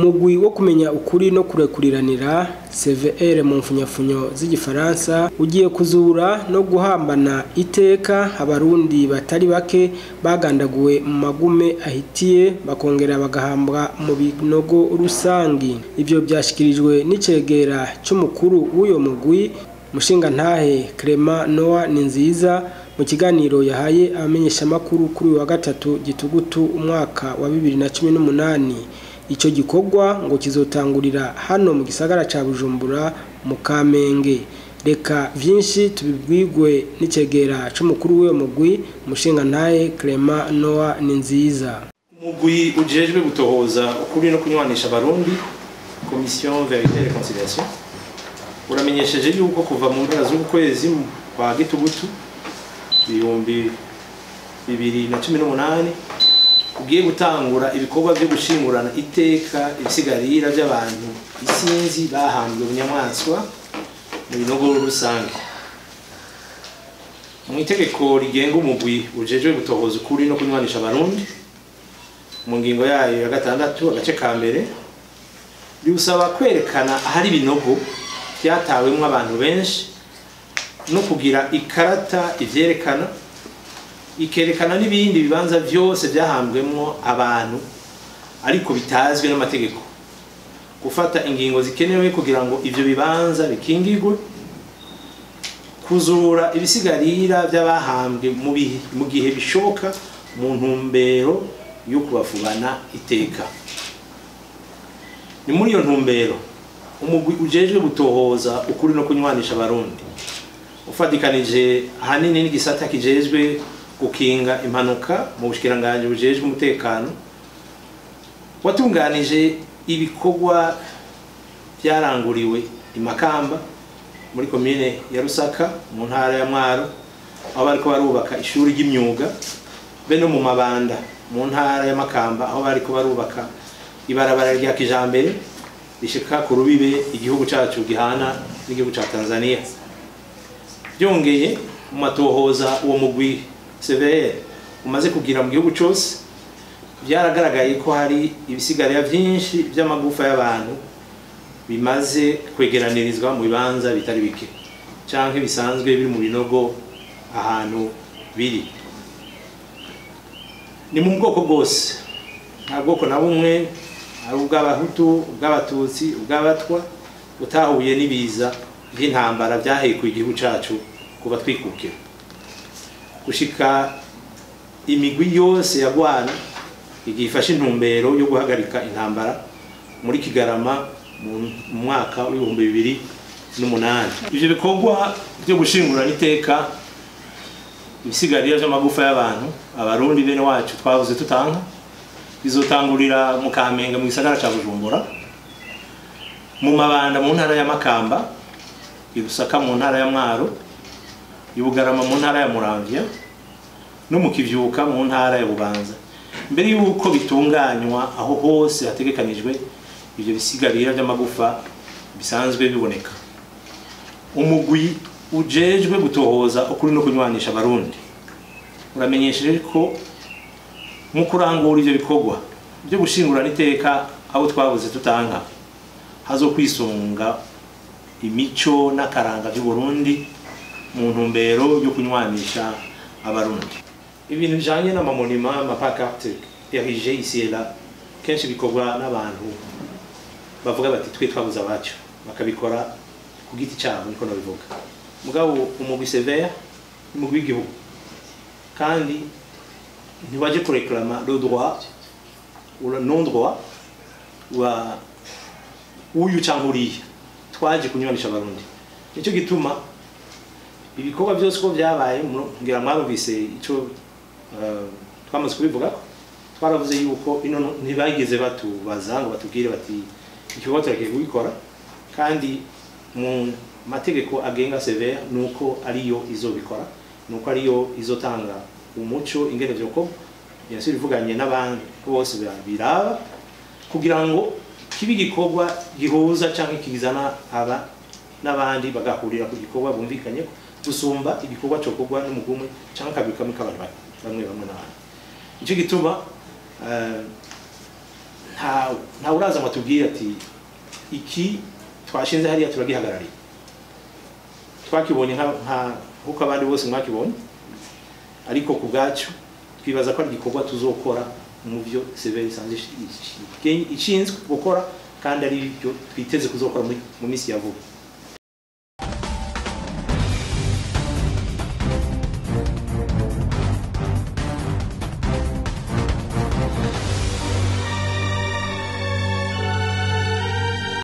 Umugwi wo kumenya ukuri no kurekuriranira CVR mu mfunyafunyo z'igifaransa ugiye kuzura no guhambana iteka abarundi batari bake bagandaguwe mu magume ahitiye bakongera bagahambwa mu binogo rusangi. Ivyo byashikirijwe n'icegera c'umukuru w'uyo mugwi mushingantahe Clement Noah Ninziza mu kiganiro yahaye abamenyeshamakuru kuri uyu wa gatatu gitugutu umwaka wa 2018. Ico gikorwa ngo kizotangurira hano mu gisagara ca Bujumbura mu Kamenge. Reka vyinshi tubibwirwe n'icegera c'umukuru w'uyo mugwi mushingantahe Clement Noah Ninziza. Umugwi ujejwe gutohoza ukuri no kunywanisha abarundi, Commission Vérité et Réconciliation, uramenyesheje yuko kuva mu mpera z'ukwezi kwa gitugutu 2018 ugiye gutangura ibikorwa byo gushingurana iteka ibisigarira by'abantu isinzi bahambwe bunyamaswa mu binogo rusange. Mu itegeko rigenga umugwi ujejwe gutohoza ukuri no kunywanisha abarundi, mu ngingo yayo ya gatandatu agace ka mbere, riusaba kwerekana ahari ibinogo byatawemwo abantu benshi no kugira ikarata ivyerekana, ikerekana n'ibindi bibanza vyose byahambwemwo abantu ariko bitazwi n'amategeko, gufata ingingo zikenewe kugira ngo ivyo bibanza bikingirwe, kuzura ibisigarira by'abahambwe mu gihe bishoboka mu ntumbero yo kubafubana iteka. Ni muri iyo ntumbero umugwi ujejwe gutohoza ukuri no kunywanisha abarundi ufatikanije ahanini n'igisata kijejwe gukinga impanuka mu bushikiranganji bujejwe umutekano, watunganije ibikorwa byaranguriwe i Makamba muri komine ya Rusaka mu ntara ya Mwaro, aho bariko barubaka ishuri ry'imyuga, be no mu Mabanda mu ntara ya Makamba aho bariko barubaka ibarabara rya kijambere rishika ku rubibe igihugu cacu gihana n'igihugu ca Tanzania. Byongeye mu matohoza uwo mugwi CVR umaze kugira mu gihugu cose, byaragaragaye ko hari ibisigarira byinshi by'amagufa y'abantu bimaze kwegeranirizwa mu bibanza bitari bike canke bisanzwe biri mu binogo ahantu biri. Ni mu bwoko bwose, nta bwoko na bumwe, ari ubw'abahutu, ubw'abatutsi, ubw'abatwa, utahuye n'ibiza by'intambara byahekuye igihugu cacu kuva twikukira. Gushika imigwi yose yagwana igihe ifashe intumbero yo guhagarika intambara muri Kigarama mu mwaka w'2008. Ivyo bikorwa byo gushingurana iteka ibisigarira by'amagufa y'abantu abarundi bene wacu twavuze tutanka bizotangurira mu Kamenge mu gisagara ca Bujumbura, mu Mabanda mu ntara ya Makamba, i Rusaka mu ntara ya Mwaro, i Bugarama mu ntara ya Muramvya no mu Kivyuka mu ntara ya Bubanza. Mbere yuko bitunganywa aho hose hategekanijwe ivyo bisigarira by'amagufa bisanzwe biboneka, umugwi ujejwe gutohoza ukuri no kunywanisha abarundi uramenyesheje ko mu kurangura ivyo bikorwa byo gushingurana iteka abo twabuze tutanka hazokwisunga imico n'akaranga by'u Burundi mu ntumbero yo kunywanisha abarundi. Ibintu bijanye n'amamonima, amapancarte érigées ici et là, kenshi bikorwa n'abantu bavuga bati twe twabuze abacu, bakabikora ku giti cyabo, niko nabivuga. Mugabo umugwi sévère umugwi w'igihugu, kandi ntiwaje kureklama le droit ou le non droit wa uyu canke uriya, twaje kunywanisha abarundi. Nico gituma ibikorwa byose ko byabaye, ngira mwarumvise ico twamaze kubivuga, twaravuze yuko ino ntibageze batubaza ngo batubwire bati igikorwa turagiye kubikora, kandi mu mategeko agenga CVR nuko ariyo izobikora, nuko ariyo izotanga umuco ingene vyoko, bien sûr ivuganye n'abandi bose biraba kugira ngo kibe igikorwa gihuza canke kizana aba n'abandi bagahurira ku gikorwa bumvikanye, gusumba igikorwa cokorwa n'umugumwe canke kabiri kamwe k'abantu bamwe bamwe n'abandi. Ico gituma Nta uraza ngo atubwire ati iki twashinze hariya turagihagarariye. Twakibonye nkuko abandi bose mwakibonye, ariko ku bwacu twibaza ko ari igikorwa tuzokora mu byo CVR isanzwe ishinzwe gukora, kandi ari byo twiteze kuzokora mu minsi ya vuba.